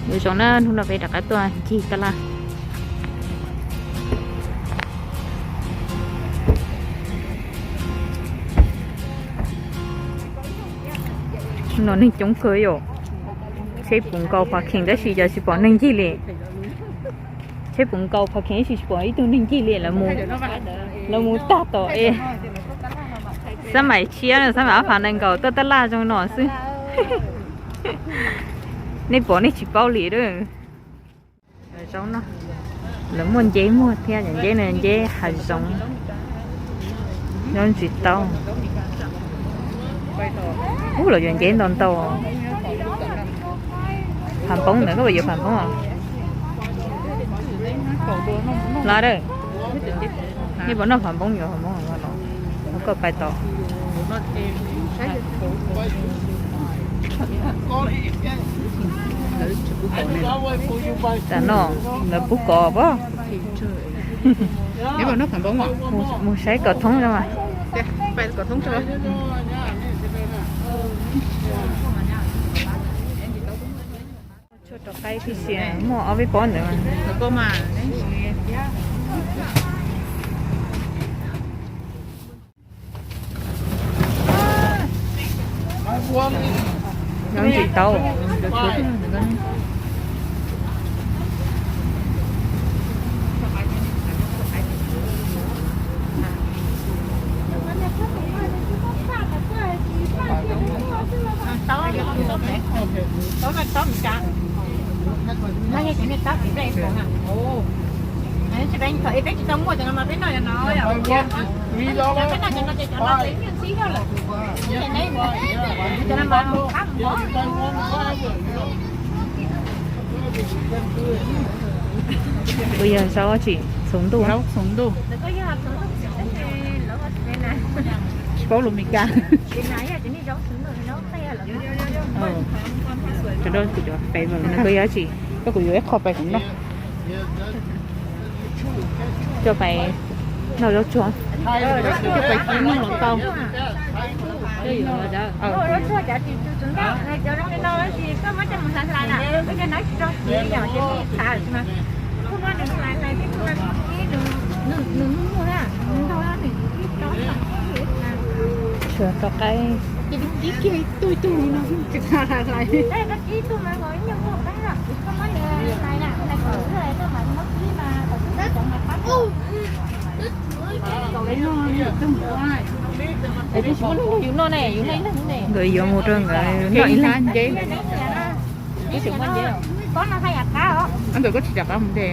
Nyob zoo na, hnub no peb rov qab tuaj ncig taj laj. Hnub no neeg coob kawg yom. Tsheb puv nkaus parking tab sis cas tsis pom neeg ncig li. Tsheb puv nkaus parking tab sis tsis pom ib tug neeg ncig li. Lawv mus tag tom es xab maim tshiab, xab maim ob phav nees nkaum tuaj taj laj zoo no xwb. Nej pom nej tsis paub li. Zaub no, lawv muaj nceb muag thiab, cov nceb no nceb hav zoov, nyob ntsis tau. Ub, lawv yuav nceb ntau ntau. Pham npoob ntawd, koj puas yuav pham npoob os? Los, nej puas noj pham npoob? Yuav pham npoob los, koj pais tod. Tam no lawv pub kov pab. Mus saib kom thoob no mas. Tshuaj rau qaib tib si, muaj ob peb pob ntawd mas. Nyob ntsis tau. Kuv yog zaub tsis txhuv ntuj. Tsis paub lus Meskas. Cov no kuv cov favourite no, kuv yuav ib qho pais kuv noj. Coj pais noj zaub tsuag. Coj pais kib noj los tau. Tsuag rau qaib. Nkawd yuav mus rau nkawd noj ib leeg. Nkawd koj tsis rov qab mus de.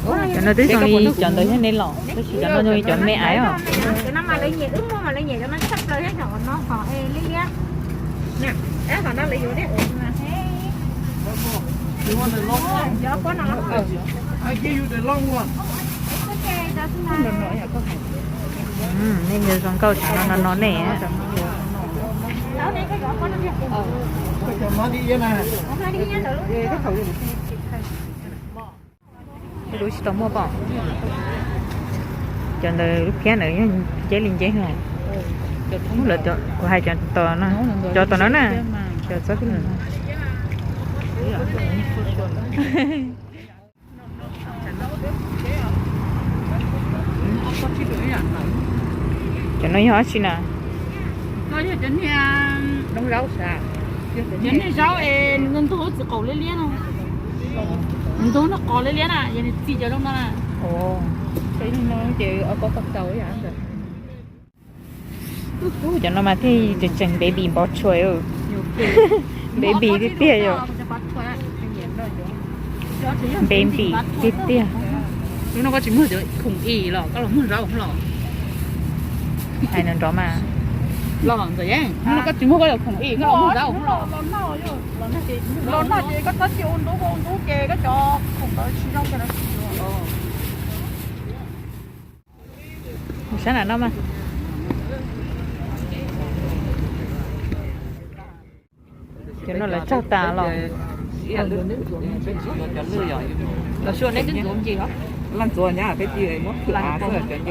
Cov no twb zoo li cov ntawd thiab ne los, tab sis cov no zoo li cov me aiv os. Nej yog zoo nkauj tsis no no no nej. Lub tsis tau muaj pom. Cov ntawd lub phiab ntawd yeej nceb li nceb no. Lawv, kuv hais cov tom no, cov tom no na, cov txob kub no. Cov no yog dab tsi na? Cov niag zaub es nws ntug txiv qaum liab liab no. Nws ntug noj qos liab liab na, yog nws txi cov zoo no na. Cov no mas thiaj tseem tseem baby npov tshuaj. Baby tiag tiag yom. Baby tiag tiag. Hnub no koj tsis muag cov khoom ib los koj los muag zaub los? Hais nrov mas. Los ntxawm yeej, hnub no koj tsis muag koj cov khoom ib, koj los muag zaub los? Los noj ces koj txhob cia ua ntub ua ntub ces koj cov khoom ntawd tsis zoo ces lawv tsis yuav. Sab nram no mas. Cov no lawv tsaug tas los. Laj ntxuav nyab peb ti muab khwm av xwb cov nceb.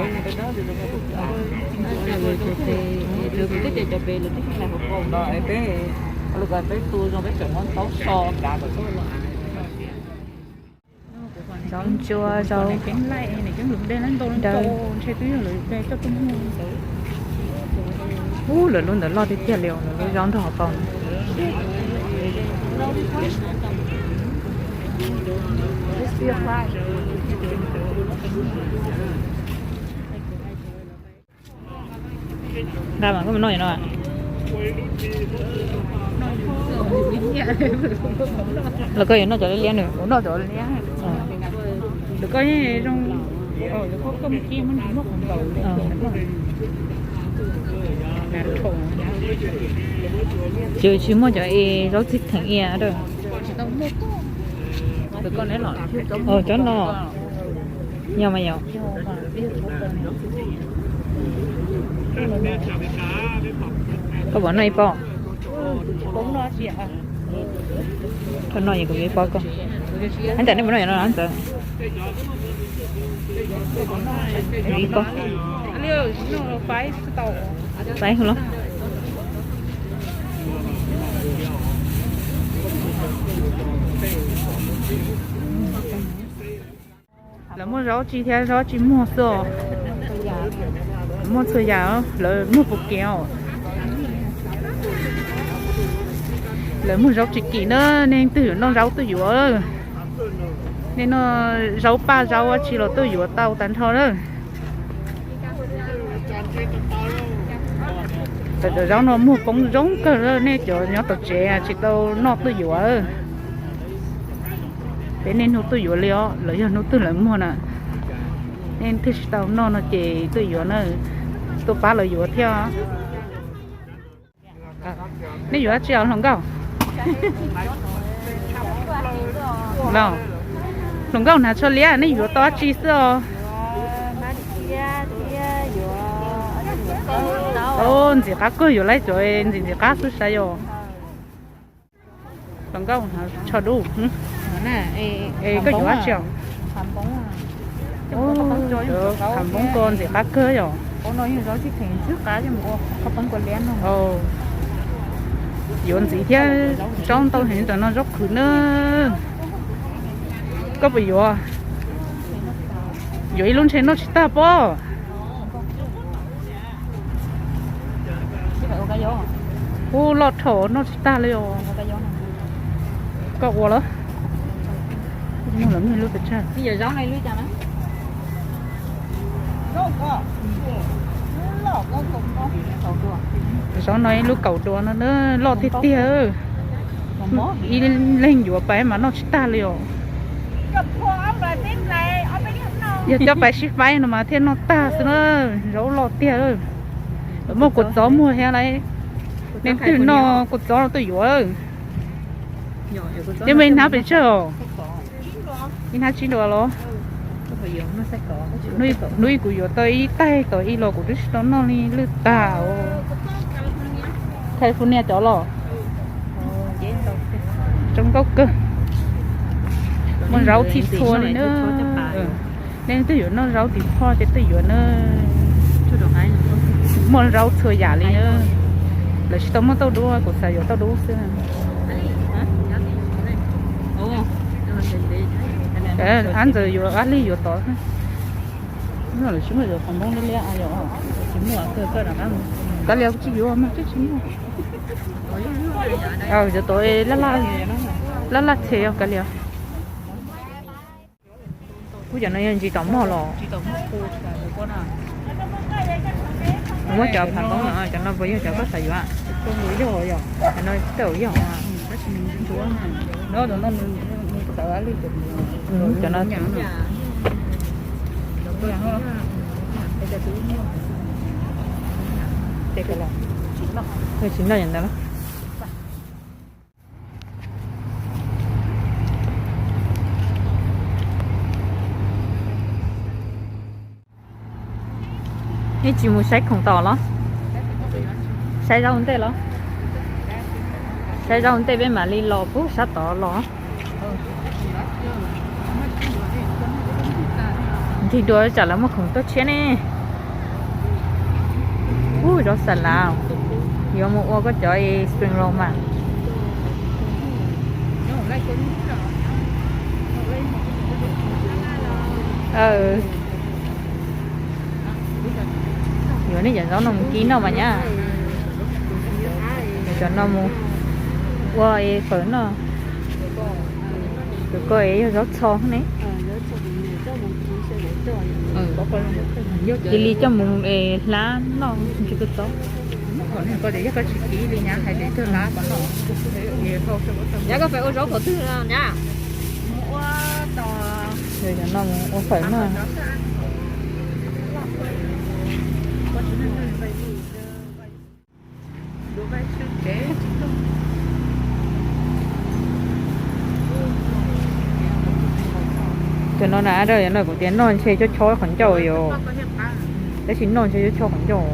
Peb Peb tu zoo peb tseem muab taub so kav kom zaub ntsuab, zaub, ub, lawv lub ntawd loj tiag tiag li, lawv lub zaub ntog hauv paus. Nqa mas koj mus noj no. Los koj yuav noj cov liab liab nws, kuv noj cov liab. Ces tsis muaj cov zaub txhib theem ia. Cov no nyob mas yom. Koj puas noj ib pob? Koj noj es kuv yuav ib pob koj. Ntawm nej puas noj no ntawd? Ib pob. Pais los. Lawv muaj zaub tsis thiab zaub tsis muag xwb os. Lawv muaj txhua yam, lawv muag puas kev os. Lawv muag zaub tsis kim na, nej twg yuav noj zaub tuaj yuav. Nej noj zaub paj zaub tsis los tuaj yuav tau tag nrho na. Cov zaub no muag poob zoo kawg, nej cov nyob tom tsev tsis tau noj tuaj yuav. Peb niaj hnub tuaj yuav li os, lawv yog hnub twg lawv muag na. Nej twg tsis tau noj no ces tuaj yuav na, tuaj pab lawv yuav thiab. Nej yuav dab tsi os hluas nkauj? Hluas nkauj hnav tsho liab, nej yuav tau dab tsi xwb os? Ntxim qab kawg, yuav lawm cov ntxim ntxim qab xwb sav yom. Hluas nkauj hnav tsho dub. Es koj yuav dab tsi os? Qhav npoob ko ntxim qab kawg yom. Yuav ntxiv thiab, zaub ntau heev, tam no zaub qhwv na. Koj puas yuav? Yuav ib lub ntshe noj tsis tag pob. Ub, loj dhau noj tsis tag li os. Koj ua lawm. Noj lawm muaj ib lub pes tsawg. Zaub no ib lub kaum dua no na, loj tiag tiag. Ib leeg yuav pais mas noj tsis tag li os. Yog coj pais sib faib no mas thiaj noj tag xwb na. Zaub loj tiag. Muaj kua txob muag thiab lauj. Leej twg noj kua txob no tuaj yuav. Ces muaj ib hnab pes tsawg os? Ib hnab tsib dua los? Hnub ib kuv yuav tau ib taig tom ib los kuv twb tsis tau noj li, lwj tag. California cov los? Zoo nkauj kawg. Muaj zaub txhij txhua li na. Nej twg yuav noj zaub tim phoj ces tuaj yuav na. Muaj zaub txhua yam li na. Lawv tsis tau muaj tauj dub, kuv xav yuav tauj dub xwb. Ab ntxawm yuav, ab lig yuav tod. Lawv tsis muaj yuav qhov npoob liab liab. Kav liam, kuv tsis yuav mas twb tsis muaj. Yuav tod laj laj txhe, kav liam. Kuv cov no yog ntsis tom mog los? Muab cov phav npoob no, cov no puas yog cov koj xav yuav? Cov no tej zaum yog. Cov no tsis noj ntawd. Nej tsis mus saib khoom tom los? Saib zaub ua ntej los? Saib zaub ua ntej peb mam li los pub sab tod los. Nrig dua tsam lawv muaj khoom tuaj tshiab ne. Ub, zaub xa lav, yuav mus ua koj cov spring roll mas. Yuav nej cov zaub no mus kib noj mas nyab. Cov no mus ua fawm noj. Cov ko yog zaub txho ne. Cia li coj mus hlab noj tsis kawg txob. Cov no mus ua fawm noj. Cov no na, kuv tias noj ntshe chob chob qhov ncauj yom. Tab sis noj ntshe chob chob qhov ncauj.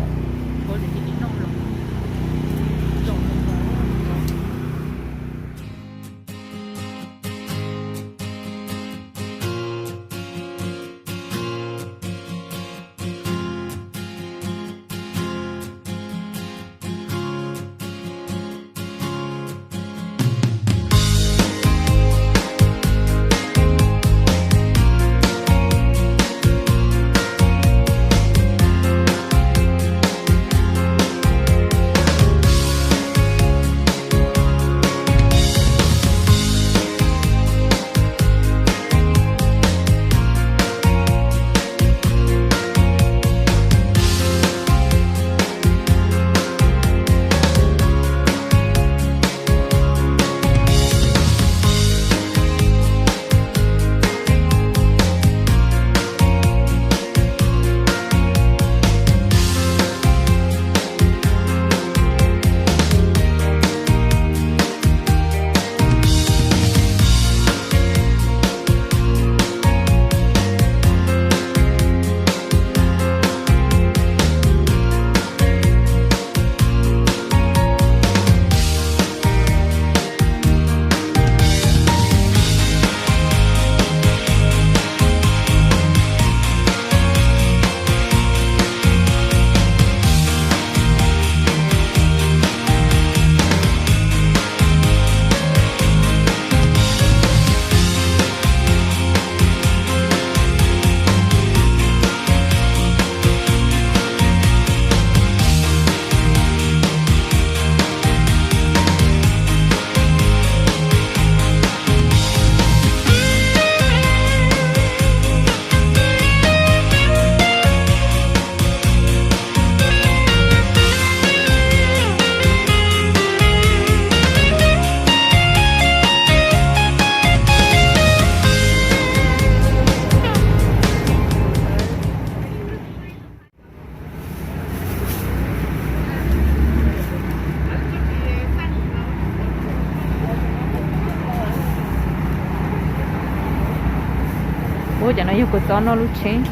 Ua cov no yog kua txob noj lub tsheb.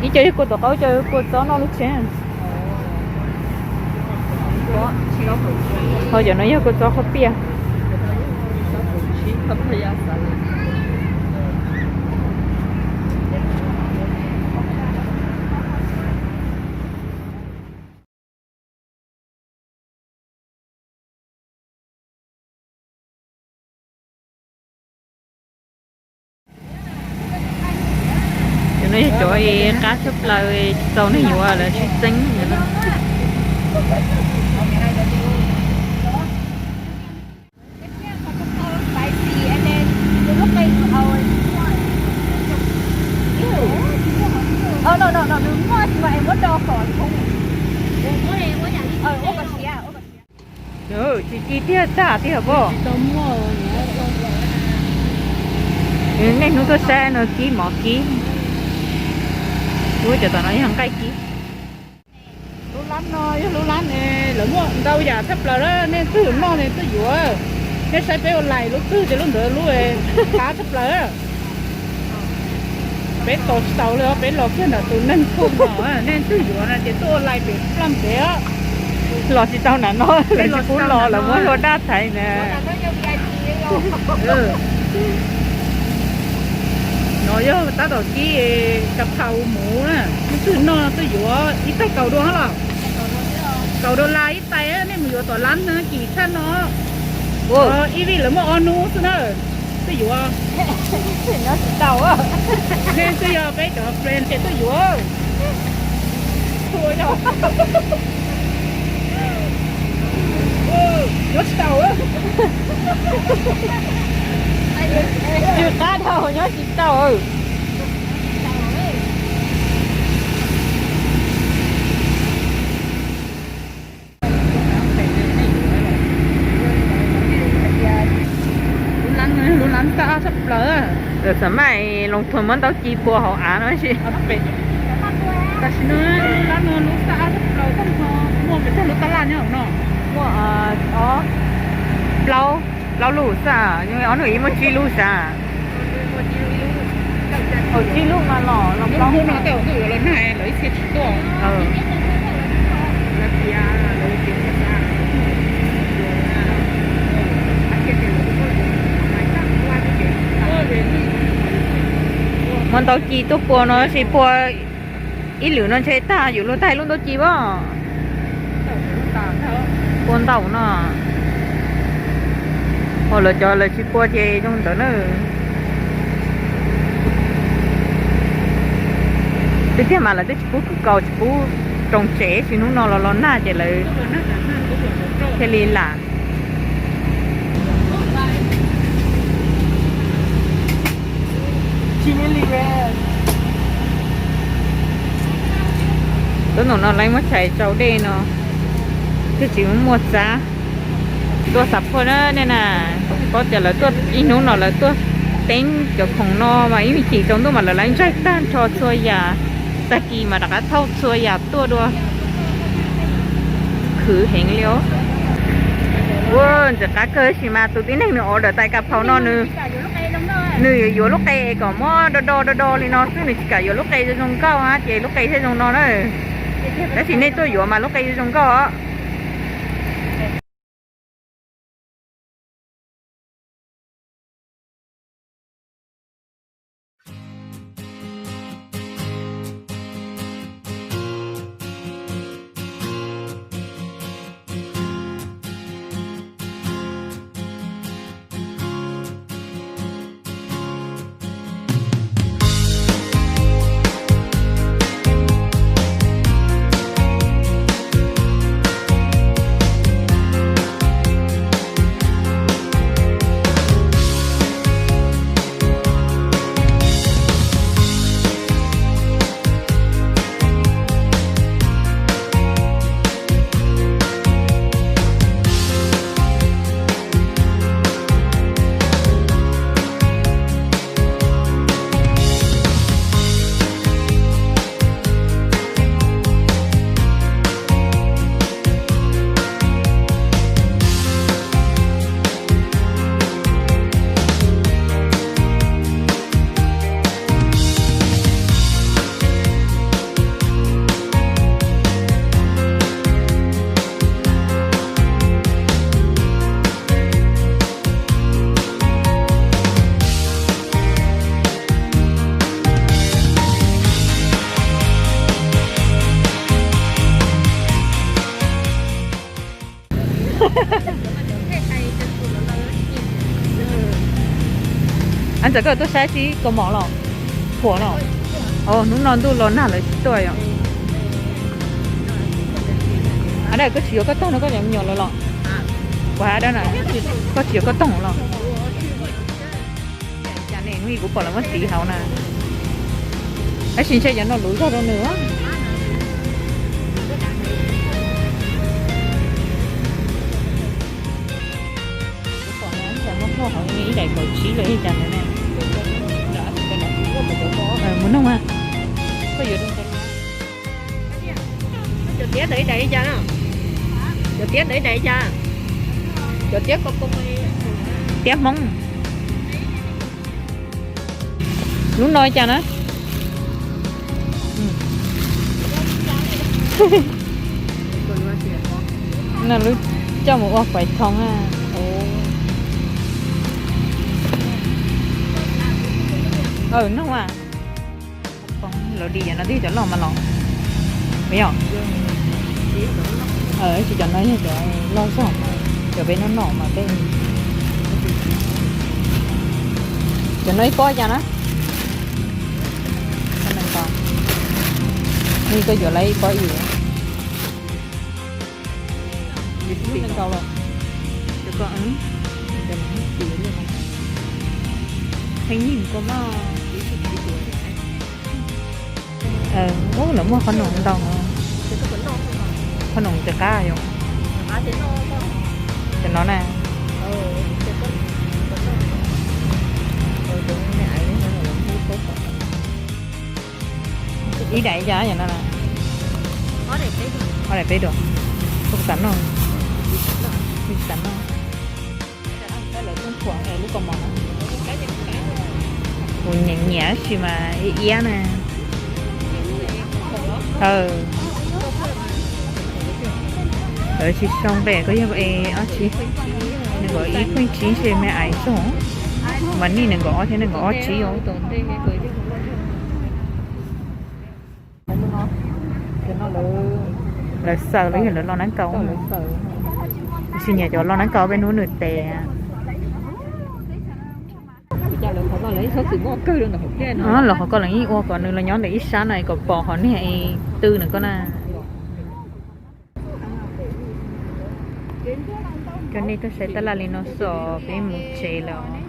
Ib co yog kua tom qab, ib co yog kua txob noj lub tsheb. Ho cov no yog kua txob qhob piaj. Cov no yog cov qab tshaj plaws tsis txaus neeg yuav lawv tsis txeeb no. Tsis ci tiag tag tiag pob. Niaj hnub tuaj saib no kib mov kib. Ua cov tom no yog nqaij kib. Lub lab no yog lub lab ne, lawv muaj ntau yam tshaj plaws, nej twg noj nej twg yuav. Nej saib peb ua lais lub twg ces lub ntawd lub qab tshaj plaws. Peb tos tsis tau li os, peb los kiag ntawm tus neeg phooj no, nej twg yuav no ces tuaj ua lais pem plaj pem os. Los tsis tau na no, lawv tsis pub los, lawv muab hlua daj thaiv na. No yog tab tom kib ka phaus mus na, nej twg noj twg yuav ib tais kaum dua los. Kaum dollar ib tais, nej mus yuav tom lab na kim tshaj no. Ib vij lawv muaj ob hnub xwb na, twb yuav. Nej twb yog peb cov friend ces twb yuav. Yuav tsis tau. Tsw qab dhau nyob tsis tau. Lub lab xab ab tshaj plaws. Lawv xav mas loo thuam muab ntaub ci pua hauv av no sis. Tam sim no lub lab no lub xab ab tshaj plaws, muaj pes tsawg lub tab laj nyob hauv no? Muaj plaub, plaub lub xwb, ob hnub ib muaj tsib lub xav. Tsib lub mas los los plaub no tej zaum yuav los nag lawv ib txhia tsis tuaj. Muab ntaub ci tuaj pua no sis pua ib lwm no ntshe tag yuav luag tag lub ntaub ci as. Pua ntau no. Ho lawv cov lawv tsis pua ces zoo ntawd na. Twb tiag mas lawv twb tsis pub kwv kaus tsis pub roos tsev, tsis hnub no los los nag ces lawv thiaj li lam. Tuab ntawm no lawv muab tshais tsau dej no, twb tsis muaj txab. Tuaj xav phua na nej na, paub tias lawv tuaj ib hnub no lawv tuaj teeb cov khoom no mas ib me chim tsaus ntuj mas lawv lawv ntsaig tag nrho txhua yam, tag kis mas rov qab thauj txhua yam tuaj dua. Khwv heev li os. Ua ntxim qab kawg sis mas tus tib neeg nws order tais kas phaus no nws, nws yuav yuav lub qe kom muab do do do do li no xwb, nws tsis kam yuav lub qe zoo zoo nkauj ces lub qe thiaj zoo no na. Tab sis nej tuaj yuav mas lub qe zoo zoo nkauj os. Ab, ntxawm koj tuaj saib sib kaus mom los? Thuam los? Hnub no ntuj los nag lawv tsis tuaj yom? Ab, koj tsis yuav koj taug no koj yuav me nyuam lawv los? Ua ab, koj tsis yuav koj taug los? Cas ne, hnub ib kuv pom lawv muab tiv hauv na. Tab sis ntshe cov no luv zog rau nws. Kuv pom no cas muab ploj hauv ib daim kaum tsib los ib cas ntawd ne. Mus nug mas. Koj yuav rau ntawd. Cov tiab ntawd ib daim li cas na? Cov tiab ntawd ib daim li cas? Cov tiab ko ko. Tiab Hmoob. Lub no li cas na? No lub coj mus ua fais thoo na. Aw, no as. Lawv di yam no twb yog cov loj mas los. Yog, tsis cov no yog cov loj zog mas, cov peb noj noj mas peb Cov no ib pob cas na? Koj yuav lawv ib pob ib. Heev nyij kua maj. Ub, lawv muaj qhob noom ntau. Qhob noom ntxim qab yom. Cov no na. Ib daim ib yam no na. Ob daim peb duas. Kuv xav noj. Kuv xav noj. Kuv nyiam nyiam tab sis mas ib iab na. Lawv tsis sau npe, koj yog ob tsib, nees nkaum ib pheej tsib ntshe me ais txog. Mas nej nees nkaum ob thiab nees nkaum ob tsib os. Lawv xaws los yog lawv los nab kaus. Tsis nyiam cov los nab kaus peb hnub nws tes. Los qhov ko los yeej ua kom nws los nyob ntawm ib sab na kom pom qhov niag twg nws ko na. Coj nej tuaj saib tab laj li no xwb, peb mus tsev lawm.